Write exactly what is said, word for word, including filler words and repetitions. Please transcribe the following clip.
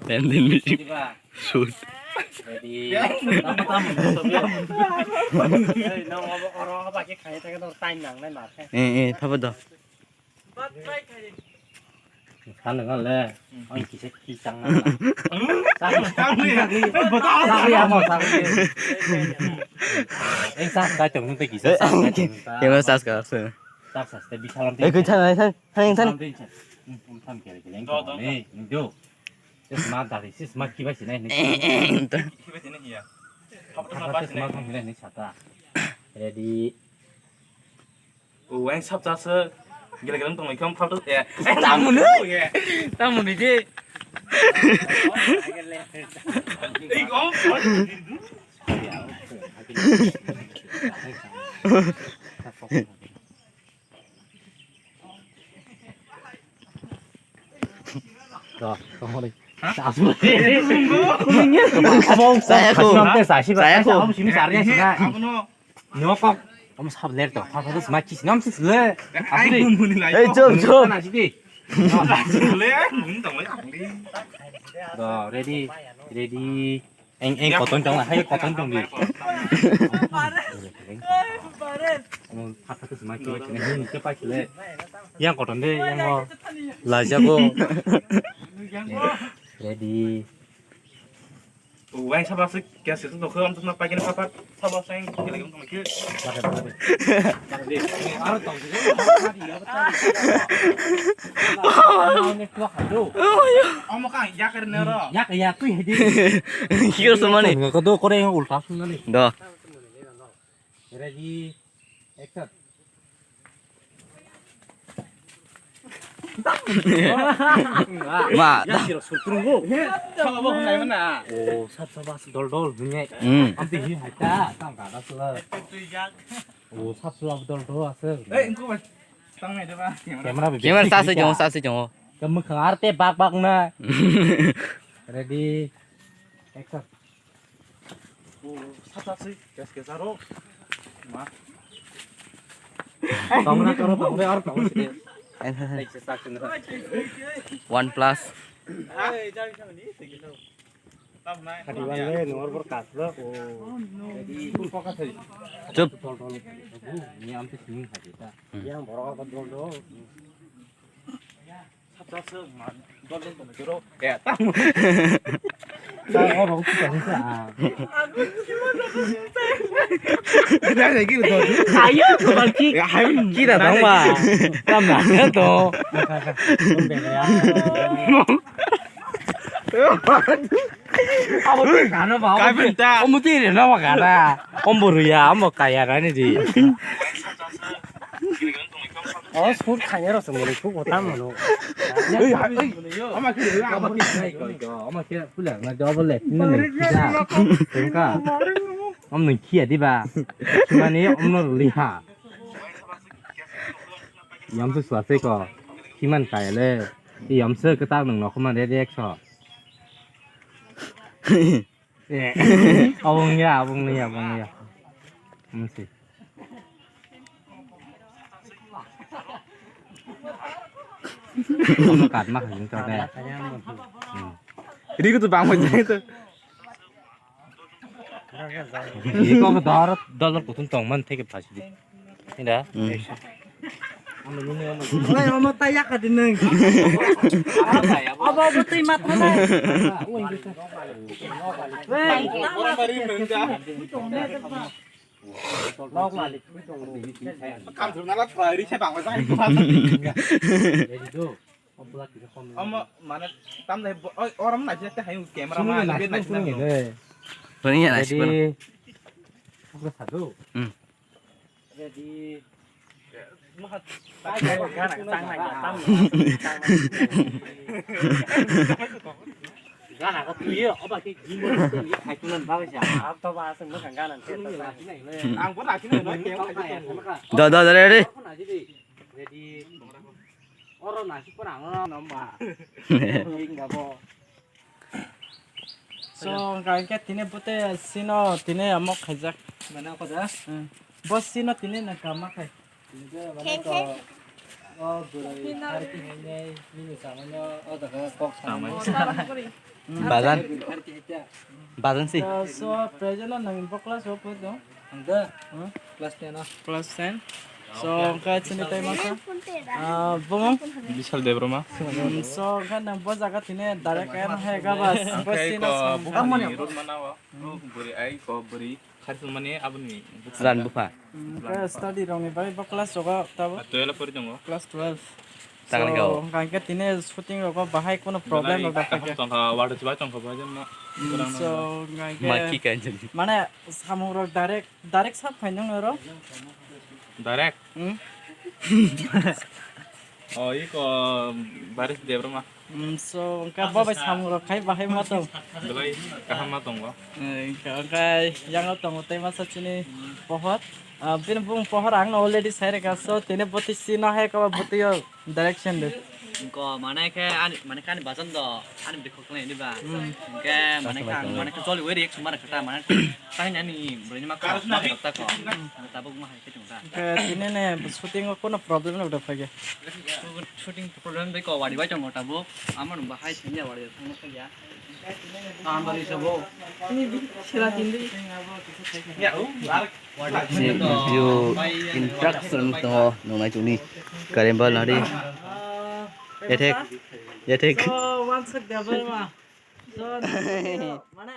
Ten din meeting. Shoot. Ready. Tamo, tamo, tamo. Ei, nang obo oro obo ke khai ta ke dor time nang nai ma khe. Eh, eh, thabo do. Kan nang le. Ang kisa kisang na. Sakri, sakri, sakri. Sakri amo sakri. Eh, sak ka chong te kisa. Sak ka chong. Kema sak ka se. Sak sak te bisalam te. Eh, koi thang, thang, thang, thang. Bisalam te. Hmm, hmm, tham kere kere. Do, do, do. Ni do. Sis ma dari, sis ma kiba sini ni. Kiba sini ya. Apa sis ma kiba sini sata. Ready. Oh, ang sab jasa. Gila gila tong ikam photo ya. Tamuni. Tamuni je. Ei, oh. Saya aku. Saya aku. Nokok. Om sab ler to. Pha pha ma kis nam sis le. Asli. Hey, chop, chop. Na sidi. Le, mun tong le. Do, ready. Ready. Eng, eng, koton tong la, hai koton tong di. Pare. Pare. Pare. Mo pha pha ma kis nam sis le. Yang koton de, yang mo. Lajago. Ready. Wai saba se kya se to kham tuna pa kene papa saba se kele gam kama kye. Aro tong. Amo ka ya kar ne ro. Ya ya tu hedi. Kyo samani. Ko do kore ulta sunani. Do. Ready, action. Ma. Ya, siro, sur, turung, go. Sama ba hunai mana? Oh, sab, sab, sab, dol, dol, hunai. Hmm. Amti hi hai ta, tang ka, das la. Oh, sab, sab, dol, dol, asal. Eh, engko ba. Tang mai de ba, camera. Camera be. Camera sa se jong, sa se jong. Kamu kang arte bak, bak na. Ready, action. Sata sui, kes kes aro. Ma. Tongna toro tongbe aro tong sini. One plus. Hadi wale nor bor kaslo. Chup. Ni am te sini hadi ta. Yang borok apa dol do. Ayo, kebal ki. Kita tahu mah. Kamu nanya tuh. Abo twi kano ba, abo twi, omo twi rwna ba kana. Ombo rwya, omo kaya rani di. O sut khanya rw se mori sut kota mano. Ei, ei, ama khe rwya, ama khe rwya. Ama khe pula na job le, nini kida. Tengka. Om nung kia di ba. Mani om no liha. Yam se swase ko. Kiman kaya le. Yam se ketak nung no khuma de dek so. Eh, abong ya, abong ya, abong ya. Mesti. Kamu kat mah ini tuh deh. Hmm. Ini aku tuh bangun itu. Ini kok dor, dor kutung tong man, take it pasti. Ini dah. Hmm. Oy, omo ta yak di nung. Abo, abo twi mat mana? Wei, ta mat. Lok malik. Kam thum nala try ri se bang bang. Omo mane tam dai oram na jete hayu camera ma be na. Sini ya, sini. Ready. Oke, satu. Hmm. Ready. Gana ko tuyo, oba ki gimo ni hai tunan bagai sa. Ab to ba aseng mo gana. Ang bo na kini no. Do, do, do, ready. Ready. Oro na si pora no no ba. Ing ga bo. So, hwnkha hwnkhe tini bwtwi sino tini omo khaijak. Mane, o khoda? Hmm. Bo sino tini na kama khai. Tini khe mane to. O bwrwi thirty hainai nini samano o jaga kok samai. Samai. Bajan. Thirty haita. Bajan si. So, so, present o nang bo class o photo? Ang da? Hmm? Class ten o. Class ten. So, hwnkhe chini tei masa? Ah, bumung? Bishal Debbarma. Hmm, so, hwnkhe nang bo jaga tini direct em hai gabas. Ang khe question ko as bumung ni road mana o. Bwrwi ai ko bwrwi. Kharsa mani aboni bupha. Jan bupha. Hwnkhe study rokni bagwi bo class rogo tabo? Twelve pori tongo. Class twelve. Tangani so, gao. Hwnkhe tini shooting rogo bahai kono problem rok da kaham khaikha? Tongkha, water chibai tongkha, bahai jemma. Hmm, so, hwnkhe maki kanjani. Mane samung rok direct, direct sab khai nung oro? Direct? Hmm? O, iko Baris Debbarma. Hmm, so, hwnkhe bo bai samung rok khai bahai ma tong? Belai kaham ma tongo. Eh, hwnkhe, hwnkhe yango tongo tei masa chini pohor. Ah, bini bung pohor ang no already sai rega, so, tini boti si no hai kaba boti o direction de. Ko mane khe ani, mane khe ani bajan do, ani bikho khlai ni ba. Hmm. Hwnkhe mane khe ang mane khe joli weri ek sumar khe ta mane khe tai ani bwrwi ni ma kha ma kha ta ko. Tabuk ma hai khe tong ta. Hwnkhe tini ne shooting o kono problem no da phage. Shooting problem bai ko wari bai tongo tabuk. Amon bahai thangya wari thangna phagya. Ni bi-, sela tindi. Ni view interaction tongo nungnai tuni karembal nari. Ethek, ethek. So, one sec, Debbarma. So, mane,